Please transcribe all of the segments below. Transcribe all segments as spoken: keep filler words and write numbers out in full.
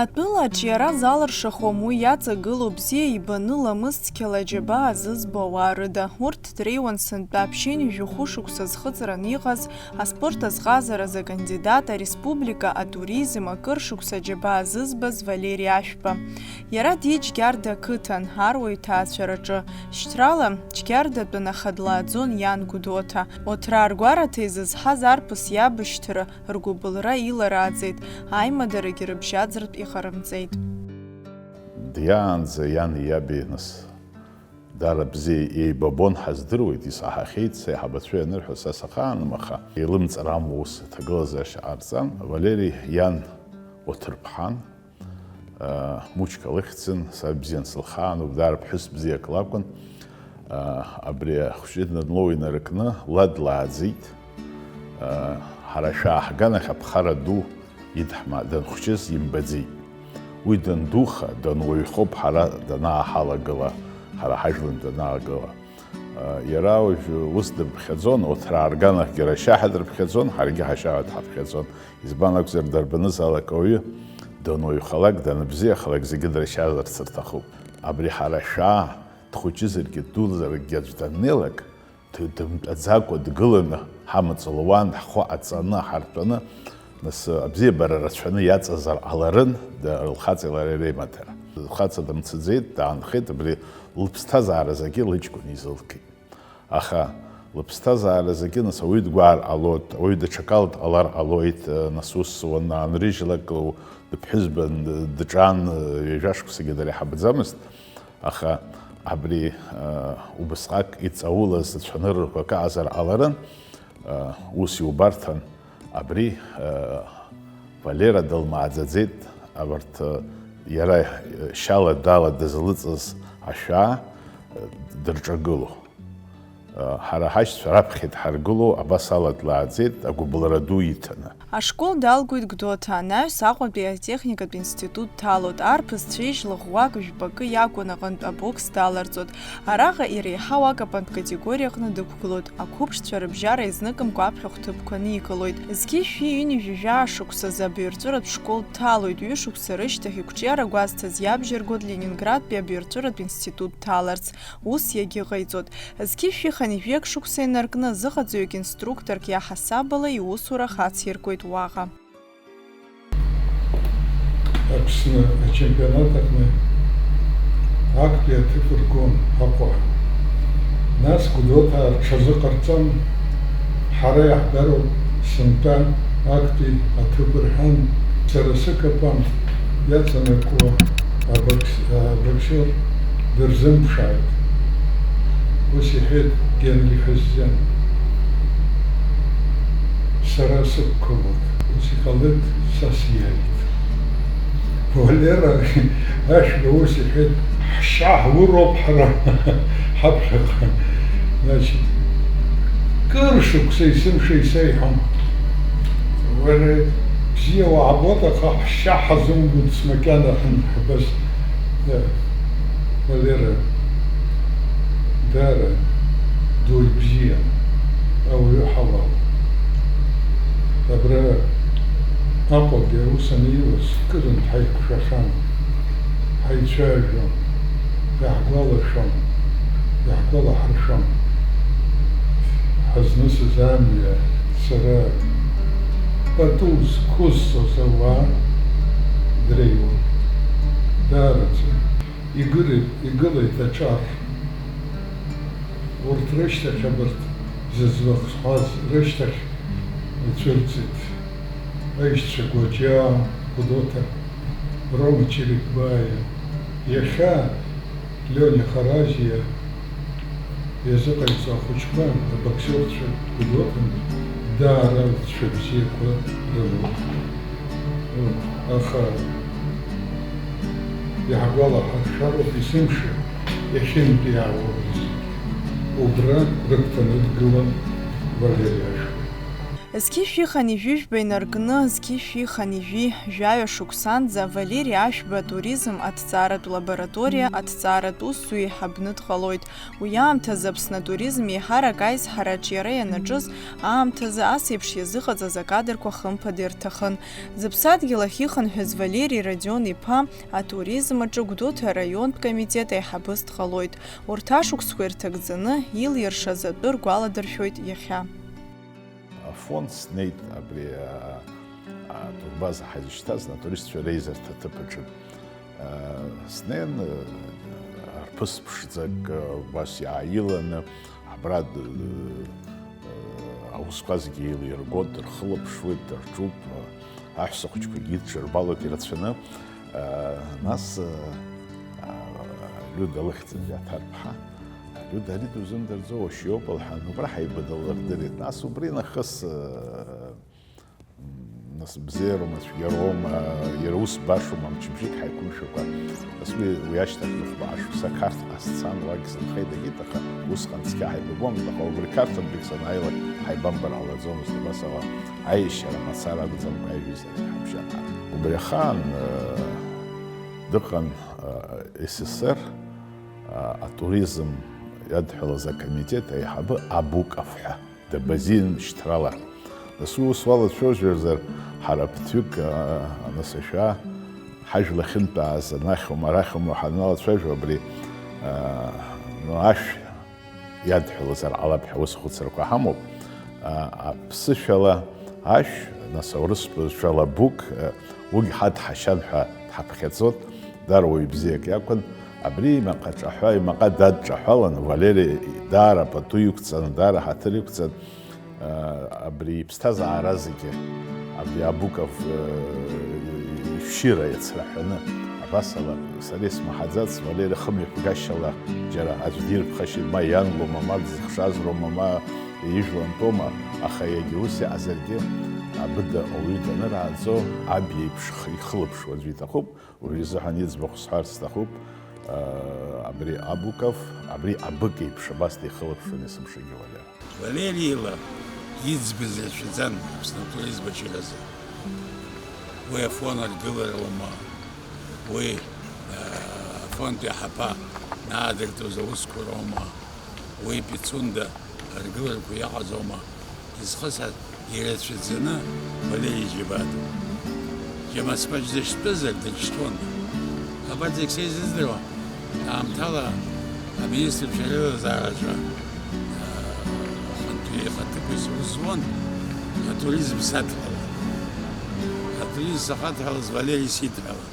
Атәылаҿ иара залыршахом, уи иаҵагылоу бзиа ибаны ламыс цқьала аџьабаа зызбо ауаа рыда. Урҭ дреиуан сынтәа ԥшьынҩажәи хәышықәса зхыҵраны иҟаз, аспорт азҟазаразы акандидат, ареспублика атуризм акыр шықәса аџьабаа зызбаз Валери Ашәба. Иара диит Џьгьарда ақыҭан, аруаҩ ҭаацәараҿы. Шьҭрала, Џьгьардатәын, аха длааӡон иан Гәдоуҭа. Оҭраа ргәараҭа изызҳаз арԥыс иабашьҭра, ргәыбылра иларааӡеит, аимадарагьы рыбжьаӡыртә иҟарымҵеит. Диаанӡа иани иаби, нас, даара бзиа еибабон, ҳаздыруеит, исаҳахьеит, сеиҳабацәа ианырҳәо са сахааным, аха еилымҵыр амуа ус аҭагылазаашьа ҟарҵан. Валери иан уаҭырԥҳан, Мучка лыхьӡын, са бзиан сылхаануп, даара ԥҳәыс бзиак лакәын. Абри ахәҷы данлоу инаркны, ла длааӡеит. Ҳара шәааҳган ахь аԥхара ду идҳма-, данхәҷыз имбаӡеит. Уи дандуха, дануаҩхоуп ҳара данааҳалагыла, ҳара ҳажәлантә данаагыла. Иара уажә ус дыԥхьаӡон, урҭ раарганахьгьы рашьа ҳәа дрыԥхьаӡон, ҳаргьы ҳашьа ҳәа дҳаԥхьаӡон. Избан акәзар, дарбанызаалак ауаҩы дануаҩхалак, данбзиахалак, зегьы драшьазарц рҭахуп. Абри ҳара шәаа, дхәыҷызаргьы, ддузаргьы аӡә даннеилак, д-, дымтәаӡакәа дгыланы, ҳамаҵ луан, ҳхәы аҵаны, ҳартәаны, нас, абзиабара рацәаны иаҵазар ҟаларын, да-, лхаҵеи лареи реимадара. Лхаҵа дымцаӡеит, даанхеит, абри лыԥсҭазаара зегьы лыҷкәын изылкит. Аха лыԥсҭазаара зегьы, нас, ауаҩы дгәаар ҟалоит, ауаҩы даҽакала дҟалар ҟалоит, нас ус уанаанрыжьлак, дыԥҳәызбан, дҿан, ҩажәа шықәсагьы дара иҳабӡамызт, аха абри, убысҟак иҵаулаз цәаныррақәак аҟазар ҟаларын, ус иубарҭан, абри, Валера дылмааӡаӡеит, абарҭ, иара шьала дала дызлыҵыз ашәаа, дырҿагыло. Ҳара ҳашьцәа раԥхьа дҳаргыло абас ала длааӡеит, агәыбылра ду иҭаны. Ашкол далгоит Гәдоуҭа, анаҩс Аҟәатәи атехникатә институт дҭалоит, арԥыс цәеижь лыӷәӷәак жәпакы иакәын аҟынтә абокс даларҵоит. Араҟа иреиҳау акапантә категориа аҟны дықәгылоит, ақәыԥшцәа рыбжьара изныкымкәа аԥхьахә ҭыԥқәа никылоит. Зқьи шәи ҩынҩажәи жәаа шықәсазы абаҩрҵәыратә школ дҭалоит, ҩышықәса рышьҭахь иқәҿиара гәазҭаз иабжьаргоит Ленинградтәи абаҩрҵәыратә институт дҭаларц. Ус иагьыҟаиҵоит. Зқьи шәи хынҩажәи шықәса инаркны, зыҟаҵаҩык инструкторк иаҳасабала иусура хациркуеит уаҟа. Аԥсны ачемпионат аҟны актәи аҭыԥ ргон Аҟәа. Нас Гәдоуҭаа рҽазыҟарҵан, ҳара иаҳгароуп сынтәа актәи аҭыԥ рҳәан, сара сыкапан иаҵанакуа абокс-, абоксиор дырзымԥшааит. Ус иҳәеит Генри Хаззиан. Сара сықәгылоуп. Ус иҟалеит, са сиааит. Валера Ашәба ус иҳәеит, ҳшьа ҳуроуп ҳара ҳаԥхьаҟа. Значит, кыр шықәса есымша исеиҳәон. Уара бзиа уаабоит, аха ҳшьа ҳазумгоит макьана ҳанҳбаз. Да. Валера, даара дуаҩ бзиан, ауаҩы ҳауал. Абра Аҟәагьы аус аниуаз, кырынтә ҳаиқәшәахьан, ҳаицәажәон, иаҳгәалашәон, иаҳгәалаҳаршәон. Ҳазнысыз амҩа сара пату зқәысҵоз ауаа дреиуан. Даараӡа. Игылеит, игылеит аҿар. Урҭ рышьҭахь абарҭ зыӡбахә сҳәаз рышьҭахь ицәырҵит аишьцәа Гәаџьаа, Гәдоуҭа, Рома Чирикбаиа, иахьа Лиониа Харазиа иазыҟаиҵо ахәыҷқәа, абоксиорцәа Гәдоуҭантә даара рцәа бзиақәа рымоуп. Аха иаҳгәалаҳаршәароуп есымша иахьынтәи иаауаз. Убра рыгәҭаны дгылан Валери Ашәба. Зқьи шәихани жәижәба инаркны, зқьи шәихани жәи жәаҩа шықәсанӡа Валери Ашәба атуризм аҭҵааратә лабораториа аҭҵааратә усзуҩ еиҳабны дҟалоит. Уи аамҭазы Аԥсны атуризм еиҳарак аизҳара аҿиара ианаҿыз аамҭазы ас еиԥш иазыҟаҵаз акадрқәа хымԥада ирҭахын. Зыԥсадгьыл ахь ихынҳәыз Валери Родион-иԥа атуризм аҿы Гәдоуҭа араионтә комитет аиҳабыс дҟалоит. Урҭ ашықәсқәа ирҭагӡаны илиршаз атәы ргәаладыршәоит иахьа. Афонд снеит абри, а, атурбаза ҳазышьҭаз, атуристцәа реизарҭа аҭыԥ аҿы. А, снеин, а, арԥыс ԥшӡак, а, убас иааиланы, абра, д-, д-, а, аусқәа зегьы еилиргоит, дырхылаԥшуеит, дырҿуп, а, аҳәса хәыҷқәагьы идҽырбалоит ирацәаны. А, нас, а, а, Лиуда лыхьӡын Џьаҭар-ԥҳа. Лиуда, ари дузымдырӡо уашьоуп, лҳәан, убра ҳаибадалырдырит. Нас убри нахыс, э, м, нас бзиароума, цәгьароума, иара ус башоума, мчыбжьык ҳаиқәымшәакәа. Нас уи, уи ашьҭахь ныхәба ашықәса Қарҭҟа сцан, уагь сынхеит, егьит, аха усҟан цқьа ҳаибабомызт, аха убри Қарҭынтәик санааилак ҳаибамбар ҟалаӡомызт, абас ала аиашьара мацара акәӡамкәа аиҩызара ҳабжьан. Убри ахаан, э, дыҟан, э, С С Р, а, атуризм иадҳәалаз акомитет аиҳабы Абуков ҳәа дабазин шьҭрала. Нас уи ус уалацәажәозар, ҳара ԥыҭҩык, а, анасашәа, ҳажәла ахьынтәааз анахьоума, арахьоума ҳаналацәажәо абри, а, ну, ашә иадҳәалазар ҟалап ҳәа ус ахәыцрақәа ҳамоуп. А, аԥсышәала ашә, нас аурыс бызшәала бук, а, уигь ҳадҳашьан ҳәа дҳаԥхьаӡон. Даара уаҩ бзиак иакәын. Абри имаҟа ҿаҳәа, имаҟа дадҿаҳәалан, Валери даара пату иқәҵан, даара ҳаҭыр иқәҵан. А, абри иԥсҭазаара зегьы, абри Абуков, э, ишәшьыра иацраҳәаны, абасала, сара исмаҳаӡац, Валери хымҩаԥгашьала џьара аӡә дирԥхашьеит, ма иан лоума, ма дзыхшаз роума, ма ижәлантәоума, аха иагьа ус иаҳзаргьы, абыда ауаҩы данырааӡо, аб иеиԥш х-, ихылаԥшуа аӡәы иҭахуп. Уи изыҳәан иӡбахә сҳәарц сҭахуп, аа, абри Абуков, абри абык еиԥш абас дихылаԥшуан есымшагьы Валери. Валери ила иӡбаз рацәаӡан Аԥсны атуризм аҿиаразы. Уи Афон аргылара аума, уи, аа, Афонтәи аҳаԥа наадыртуаз аусқәа роума, уи Пицунда аргыларақәа иаҟаӡоума изхысҳәааз, ирацәаӡаны Валери Џьабаҭ. Џьамасқәаҿ дышьтәызар, дыҿшьҭуан. Абарҭ зегь сеизыздыруа, аамҭала аминистрцәа реилазаараҿы, аа, ахантәаҩы ихаҭыԥуаҩс ус зуан, атуризм садҳәалан. Атуризм сахадҳәалаз Валери сидҳәалан.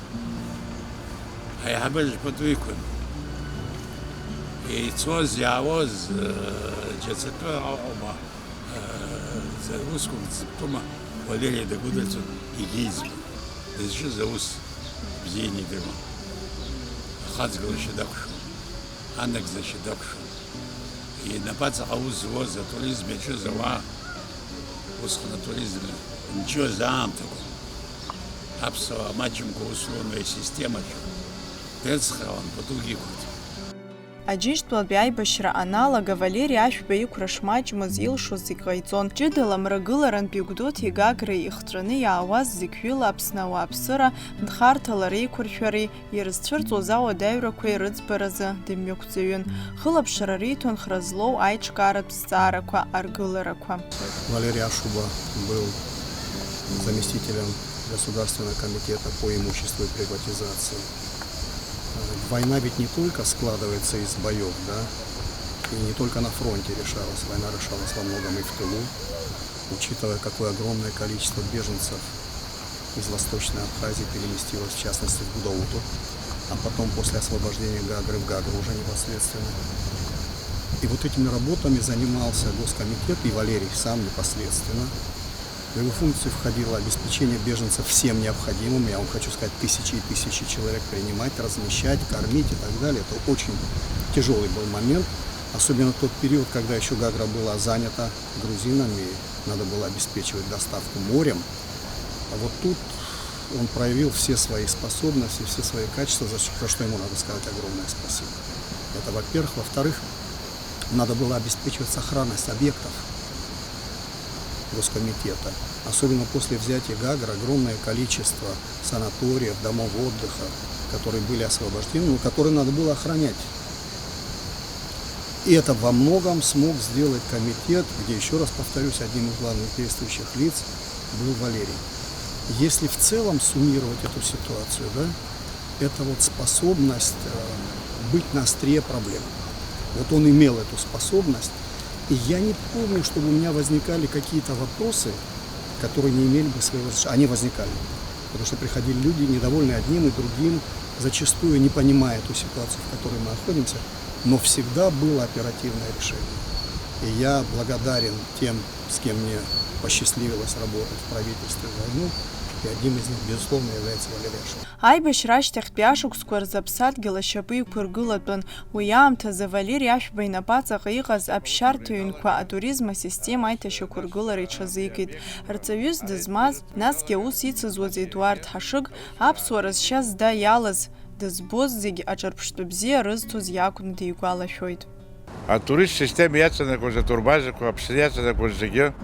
Аиҳабыра пату иқәын. Ицоз, иаауаз, э, џьацатәы аума, э, ус зыԥтәума, Валери дагәыдырцәон, егьиӡбон. Дызҿыз аус бзианы идыруан. Ахаҵгылашьа дақәшәон, анагӡашьа дақәшәон. Инапаҵаҟа аус зуаз, атуризм иаҿыз ауаа, усҟан атуризм нҷыз аамҭақәа, аԥсуаа маҷымкәа аус руан уи асистемаҿы, дрыцхраауан патугьы иқәырҵон. Аџьынџьтәылатәи аибашьра аналага Валери Ашәба иқәра шмаҷмыз илшоз зегь ҟаиҵон. Ҷыдала мрагыларантәи Гәдоуҭеи Гагреи ихҵәаны иаауаз зегь ҩыла Аԥсны ауааԥсыра нхарҭала реиқәыршәареи ирызцәырҵуаз ауадаҩрақәеи рыӡбаразы дымҩақәҵаҩын. Хылаԥшра риҭон хра злоу аиҿкааратә зҵаарақәа, аргыларақәа. Валерий Ашуба был заместителем Государственного комитета по имуществу и приватизации. Э, война ведь не только складывается из боёв, да? И не только на фронте решалась. Война решалась во многом и в тылу. Учитывая, какое огромное количество беженцев из Восточной Абхазии переместилось, в частности, в Гудауто, а потом после освобождения Гагры в Гагру уже непосредственно. И вот этими работами занимался Госкомитет и Валерий сам непосредственно. В его функции входило обеспечение беженцев всем необходимым. Я вам хочу сказать, тысячи и тысячи человек принимать, размещать, кормить и так далее. Это очень тяжёлый был момент. Особенно тот период, когда ещё Гагра была занята грузинами, надо было обеспечивать доставку морем. А вот тут он проявил все свои способности, все свои качества, за что, за что ему надо сказать огромное спасибо. Это во-первых. Во-вторых, надо было обеспечивать сохранность объектов. Госкомитета. Особенно после взятия Гагры огромное количество санаториев, домов отдыха, которые были освобождены, но которые надо было охранять. И это во многом смог сделать комитет, где, еще раз повторюсь, одним из главных действующих лиц был Валерий. Если в целом суммировать эту ситуацию, да, это вот способность э, быть на острие проблем. Вот он имел эту способность, и я не помню, чтобы у меня возникали какие-то вопросы, которые не имели бы своего решения. Они возникали, потому что приходили люди, недовольные одним и другим, зачастую не понимая ту ситуацию, в которой мы находимся, но всегда было оперативное решение. И я благодарен тем, с кем мне посчастливилось работать в правительстве в войну, и одним из них, безусловно, является Валерий Ашуба. Аибашьра ашьҭахьтәи ашықәсқәа рзы аԥсадгьыл ашьапы иқәыргылатәын. Уи аамҭазы Валери Ашәба инапаҵаҟа иҟаз аԥсшьарҭа ҩнқәа атуризм асистема аиҭашьақәыргылара иҽазикит. Рҵаҩыс дызмаз, насгьы аус ицызуаз Едуард Ҳашыг аԥсуара зшьа зда иалаз, дызбоз зегь аҿырԥштәы бзиа рызҭоз иакәны дигәалашәоит. Атурист система иаҵанакуаз атурбазақәа Аԥсны иаҵанакуаз зегьы,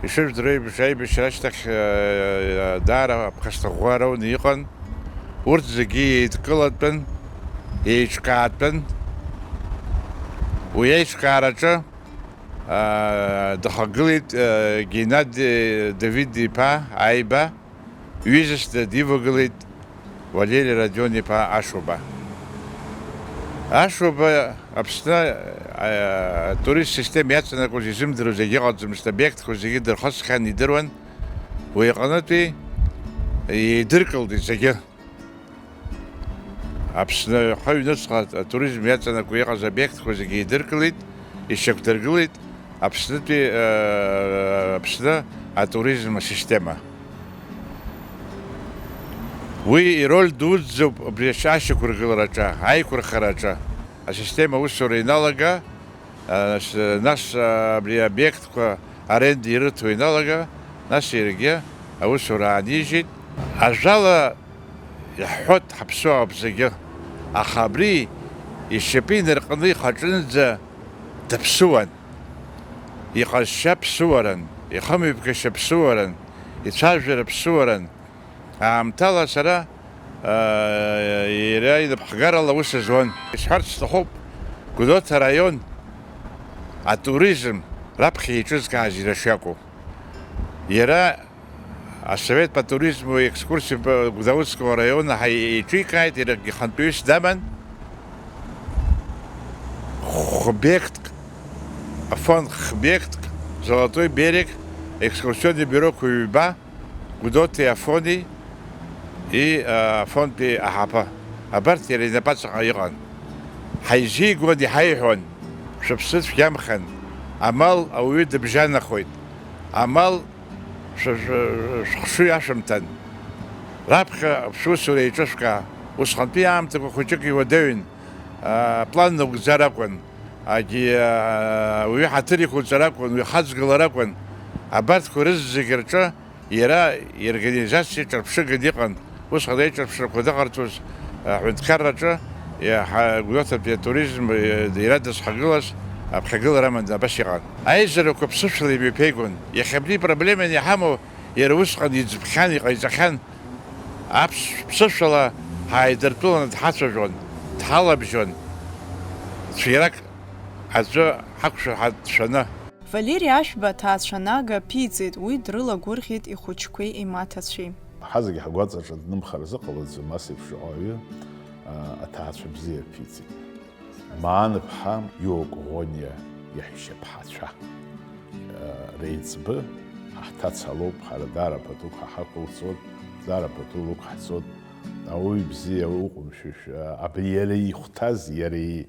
ишыжәдыруа еиԥш, аибашьра ашьҭахь, э, даара аԥхасҭа ӷәӷәа рауны иҟан. Урҭ зегьы еидкылатәын, еиҿкаатәын. Уи аиҿкаараҿы, э, дхагылеит, э, Геннади Давид-иԥа Аиба. Ҩызас дивагылеит Валери Родион-иԥа Ашуба. Ашуба Аԥсны, а, атурист система иаҵанакуаз изымдыруа зегьы ыҟаӡамызт, обиектқәа зегьы дырхысхьан, идыруан. Уи аҟнытәи еидыркылеит зегьы. Аԥсны ахы аҩныҵҟа атуризм иаҵанакуа иҟаз обиектқәа зегьы еидыркылеит, ишьақәдыргылеит Аԥснытәи, э, Аԥсны атуризм асистема. Уи ироль дуӡӡоуп абри ашьақәыргылараҿы, аиқәырхараҿы, асистема аусура иналага, э, с-, нас, э, абри аобиектқәа аренда ирыҭо иналага, нас иаргьы аусура аанижьит. Ажәала иаҳҳәоит, ҳаԥсуаауп зегьы, аха абри ишьапы инаркны ихаҿынӡа даԥсуан. Иҟазшьа ԥсуаран, ихымҩаԥгашьа ԥсуаран, ицәажәара ԥсуаран. Аамҭала сара, аа, иара инапхгарала аус зуан. Исҳәарц сҭахуп, Гәдоуҭа араион атуризм раԥхьа еиҿызкааз иара шиакәу. Иара Асовет по туризму и экскурсии по Гәдоуҭского района ҳа-, еиҿикааит, иара ихантәаҩыс даман. Хә-беқтк, афонд хә-беқтк, Золотой берег, экскурсионный бироқәа ҩба, Гәдоуҭеи Афони и, а, Афонтәи аҳаԥы. Абарҭ иара инапаҵаҟа иҟан. Ҳаизигон, иҳаиҳәон, шәыԥсы цәгьамхан, амал ауаҩы дыбжьанахоит, амал шәы-, шәы-, шәыхшыҩ ашәымҭан. Раԥхьа шәусура еиҿышәкаа, усҟантәи аамҭақәа хәыҷык иуадаҩын, а, план нагәӡар акәын, агьи, а, уаҩы ҳаҭыр иқәуҵар акәын, уаҩы хаҵгылар акәын. Абарҭқәа рызегь рҿы иара иорганизациа ҿырԥшыганы иҟан. Усҟан аиҿырԥшрақәа дыҟарҵоз аҳәынҭқарраҿы иаҳа-, Гәдоуҭатәи атуризм, э, иара дызҳагылаз аԥхьагылара аман, абас иҟан. Аизарақәа ԥсышәала имҩаԥигон. Иахьа абри проблеманы иҳамоу иара усҟан иӡбхьан, иҟаиҵахьан. Аԥс-, ԥсышәала ҳааидыртәыланы дҳацәажәон, дҳалабжьон, цәгьарак аӡәы ҳақәшәар ҳәа дшәаны. Валери Ашәба аҭаацәанага ԥиҵеит, уи дрылагәырӷьеит ихәыҷқәеи имаҭацәеи. Ҳазегь ҳгәаҵаҿы днымхар зыҟалаӡом, ас еиԥш шаҟа ауаҩы, а, аҭаацәа бзиа ԥиҵеит. Маан-ԥҳа Иокәӷониа иаҳәшьаԥҳацәа, а, реиҵбы ҳа ҳҭаца лоуп, ҳара даара патук ҳа ҳақәылҵоит, даара пату лықәҳҵоит. Ауаҩ бзиа уҟәымшәышә, а, абри иара ихәҭаз, иара и-,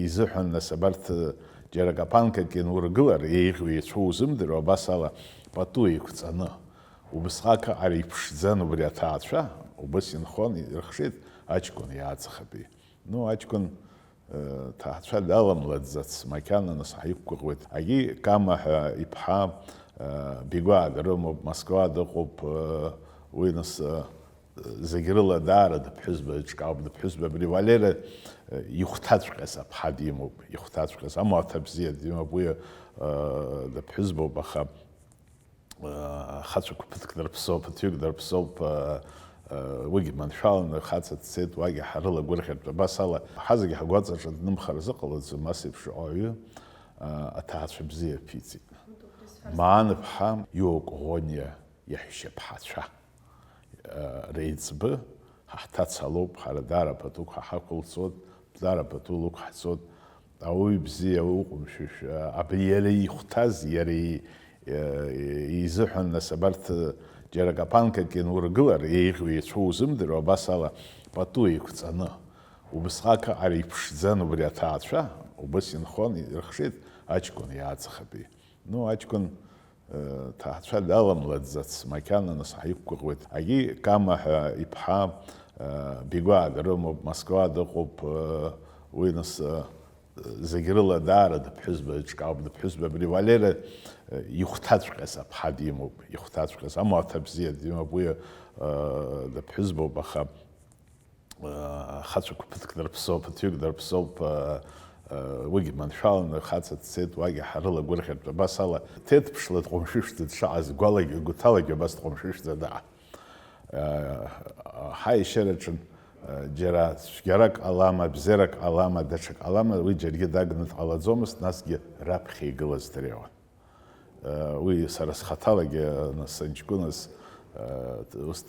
изыҳәан, нас, абарҭ, џьара капанкак ианургылар, еиӷьу иацәоу узымдыруа, абас ала пату еиқәҵаны. Убысҟак аҟара иԥшӡан убри аҭаацәа, убас инхон, ирыхшеит аҷкәын иааҵхатәи. Ну, аҷкәын, э, ҭаацәа даламлаӡац, макьана, нас, ҳаиқәгәыӷуеит. Агьи Кама ҳәа иԥҳа, э, Бигәаа дрымоуп, Москва дыҟоуп, э, уи, нас, э, Зегь рыла даара дыԥҳәызба ҿкаауп, дыԥҳәызба абри Валера, э, ихәҭаҵәҟьаз аԥҳа димоуп, ихәҭаҵәҟьаз амаҭәа бзиа димоуп, уи, э, дыԥҳәызбоуп, аха, э, ахацәақәа ԥыҭк дырԥсоуп, ԥыҭҩык дырԥсоуп, э, э, уигьы маншәаланы хаҵа дцеит, уагьы ҳарылагәырӷьартә, абас ала ҳа зегьы ҳгәаҵаҿы днымхар зыҟалаӡом, ас еиԥш ауаҩы, э, аҭаацәа бзиа ԥиҵеит. Маан-ԥҳа Иокоӷониа иаҳәшьаԥҳацәа, э, реиҵбы, ҳа ҳҭаца лоуп, ҳара даара патук ҳа ҳақәылҵоит, даара пату лықәҳҵоит, ауаҩ бзиа уҟәымшәышә, э, абри иара ихәҭаз, иара и-, э, изыҳәан, нас, абарҭ, э, џьара капанкак ианургылар, еиӷьу иацәоу узымдыруа, абас ала пату еиқәҵаны, убысҟак аҟара иԥшӡан убри аҭаацәа, убас инхон, ирыхшеит аҷкәын иааҵхатәи. Ну, аҷкәын, э, ҭаацәа даламлаӡац, макьана нас ҳаиқәгәыӷуеит. Агьи Кама ҳәа иԥҳа, э, Бигәаа дрымоуп, Москва дыҟоуп, э, уи нас, э, зегь рыла даара дыԥҳәызба ҿкаауп, дыԥҳәызба абри Валера, э, ихәҭаҵәҟьаз аԥҳа димоуп, ихәҭаҵәҟьаз амаҭәа бзиа димоуп, уи, э, дыԥҳәызбоуп, аха Ахацәақәа ԥыҭк дырԥсоуп, ԥыҭҩык дырԥсоуп, уигьы маншәаланы хаҵа дцеит, уагьы ҳарылагәырӷьартә, абас ала, ҭеҭԥшла дҟәымшәышәӡа дшаҟаз гәалагьы, гәҭалагьы абас дҟәымшәышәӡа даа. Ҳаишьараҿы џьара цәгьарак ҟалама, бзиарак ҟалама, даҽак ҟалама, уи џьаргьы дагны дҟалаӡомызт, насгьы раԥхьа игылаз дреиуан. Уи сара схаҭалагьы, нас, санҷкәыназ, ус,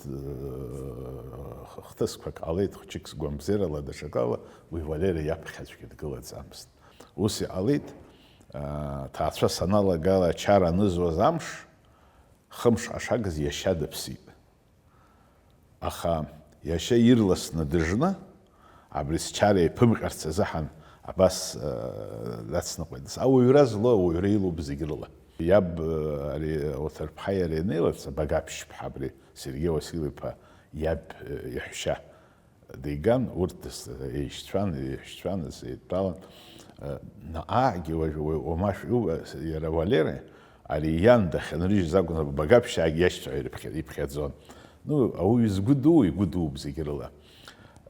хҭысқәак ҟалеит, хәҷык сгәамбзиарала, даҽакала, уи Валера иаԥхьаҵәҟьа дгылаӡамызт. Ус иҟалеит, ҭаацәа саналагала ачара анызуаз амш, хымш ашагаз иашьа дыԥсит. Аха иашьа ирласны дыжны, абри счара еиԥымҟьарц азыҳәан абас, э, дацныҟәеит. Ауаҩра злоу ауаҩра илоуп зегь рыла. Иаб, э, ари Оҭырԥҳа иара инеилац, Багаԥшьԥҳа абри Сергеи Уасил-иԥа иаб, э, иаҳәшьа диган, урҭ дыс-, еишьцәан, еишьцәан, еидтәалан, э, наҟаагьы уажә уи уамашә иуба, иара Валера, Ари иан дахьынрыжьыз акәын, Багаԥшьаагьы иашьцәа ирыԥхьа-, иԥхьаӡон. Ну, ауаҩы згәы дуу, игәы дууп зегь рыла.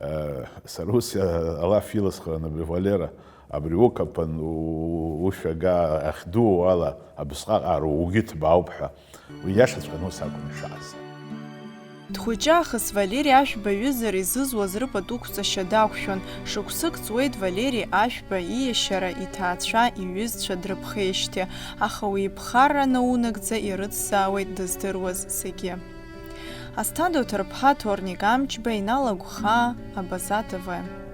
Э, сара ус, э, алаф илысхуан абри Валера, абри укаԥан, у-, ушәага ахьдуу ала, абысҟак аару, угьы ҭбаауп ҳәа. Уи иашаҵәҟьаны ус акәын ишааз. Дхәыҷаахыс Валери Ашәба иҩызара изызуаз рыпатуқәҵашьа дақәшәон. Шықәсык ҵуеит Валери Ашәба ииашьара, иҭаацәа, иҩызцәа дрыԥхеижьҭеи, аха уи иԥхарра наунагӡа ирыцзаауеит дыздыруаз зегьы. Асҭанда Уҭырԥҳа, Ҭорник Амҷба, Инал Агәхаа, Абаза Т В.